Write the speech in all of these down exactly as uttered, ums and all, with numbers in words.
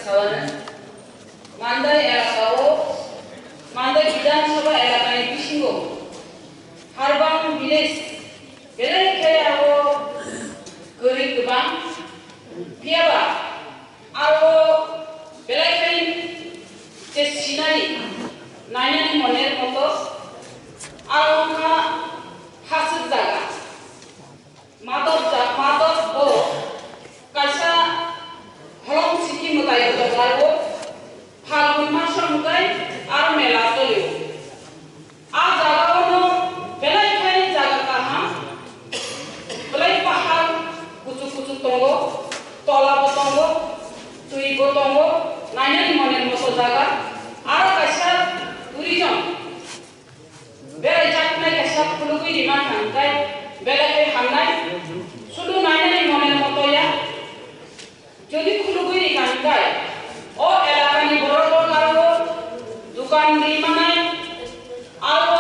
Sawano, Mandai elakao, Mandai Bidhan Sabha elakani bisingo Harbang village belai khe abo kwrwi kwbang, phiyaba aro belai khe je sinai nainani moner moto, aro wngkha hasik jaga. Madop ja-, Madop bo kaisa holong siki mwtai bo tongo, Phalgun maso mwtai aro mela tolio. A jaga ono belai khai jaga kaham, belai pahal kuchuk kuchuk tongo, tola bo tongo, twi bo tongo, nainani moner moto jaga, aro kaisa tourism. Berai jaknai kaisa khulugwi rima thangkai, belai khe hamnai. Sudu nainani moner moto ya. Jodi khulugwi rikha hwnkhe, o elakani borok rok aro dukan ri manai, aro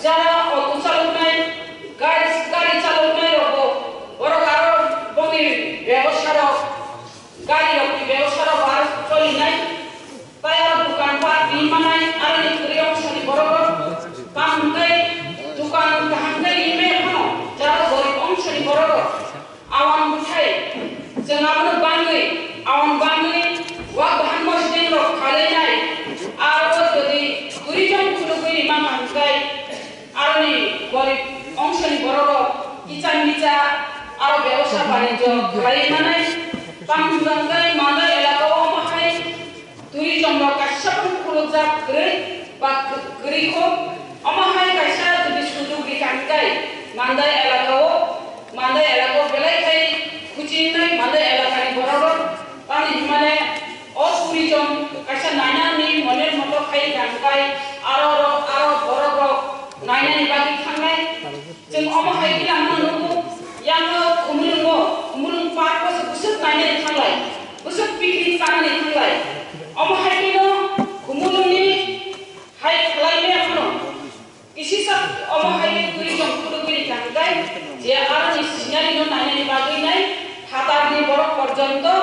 jara auto chaloknai, gari, gari chaloknai rokbo, borok aro bongni bebosa rok, gari rokni bebosa rok aro cholinai. Tai aro dukan pat ri manai, aroni kwrwi ongsani borok rok, tamo hwnkhe dukan kaham khe ri maya phano, jara gorib ongsani borok rok, awan bwthai, chwng abono bangwi, awan bangwi, wak bahan mosdeng rok khalai nai, aro jodi tourism khulugwi rima hwnkhe, aroni gorib ongsani borok rok kicha micha, aro bebosa banijyo khlai manai, tamo hwnkhe Mandai elaka o omo hai Tourism rok kaisa phano khulukjak kwrwi ba kwrwi kho. Omo hai kaisa jodi sujug rikha hwnkhe Mandai elaka o, Mandai elaka o belai khai khuchingnai Mandai elakani borok rok. Tamni hwnmale o tourism kaisa nainani moner moto khai rikha hwnkhe aro rok, aro borok rok nainani bagwi thangnai. Chwng omo hai khe lama nugo, yango Khumulwngo, Khumulwng park o se bwswk nainani thanglai, bwswk picnic chanani thanglai. Omo hai khe no Khumulwngni hai khlai maya phano. Kisisa omo hai khe tourism khulugwi rikha hwnkhe je aroni scenery no nainani bagwi nai phatarni borok porjonto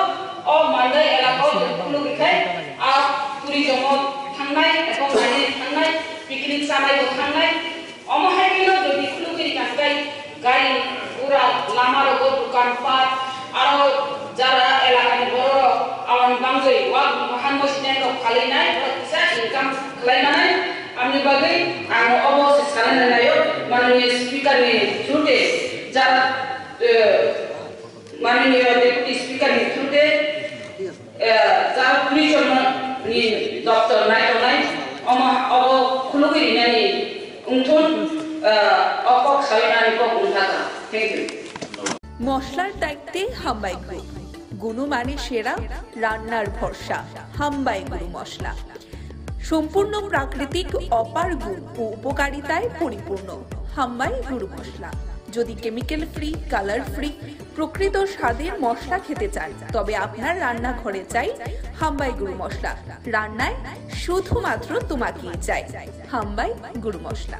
o Mandai elaka o khulugwi khai a tourism o thangnai, ebong nainani thangnai, picnic chanai bo thangnai. Omo hai khe no jodi khulugwi rikha hwnkhe gari gura lama rogo dukan pat aro jara elakani borok rok awan bangwi wak bahan mosdeng rok khalai nai borok kisa income khlai manai. Amni bagwi ang obo se sanani naio mananiya speaker ni through te jara, eh, mananiya deputy speaker ni through te Eh, jara tourism ni doptor nai tongnai, omo obo khulugwi rinani wngthun, eh, o kok sawi nani kok wngkha ta. Thank you. মশলার দায়িত্বে হাম্বাই গ্রুপ। গুণমানে সেরা, রান্নার ভরসা, হাম্বাই গুরু মশলা। সম্পূর্ণ প্রাকৃতিক, অপার গুণ ও উপকারিতায় পরিপূর্ণ হাম্বাই গুরু মশলা। যদি কেমিক্যাল ফ্রি, কালার ফ্রি, প্রকৃত স্বাদের মশলা খেতে চান, তবে আপনার রান্নাঘরে চাই হাম্বাই গুরু মশলা। রান্নায় শুধুমাত্র তোমাকেই চাই হাম্বাই গুরু মশলা।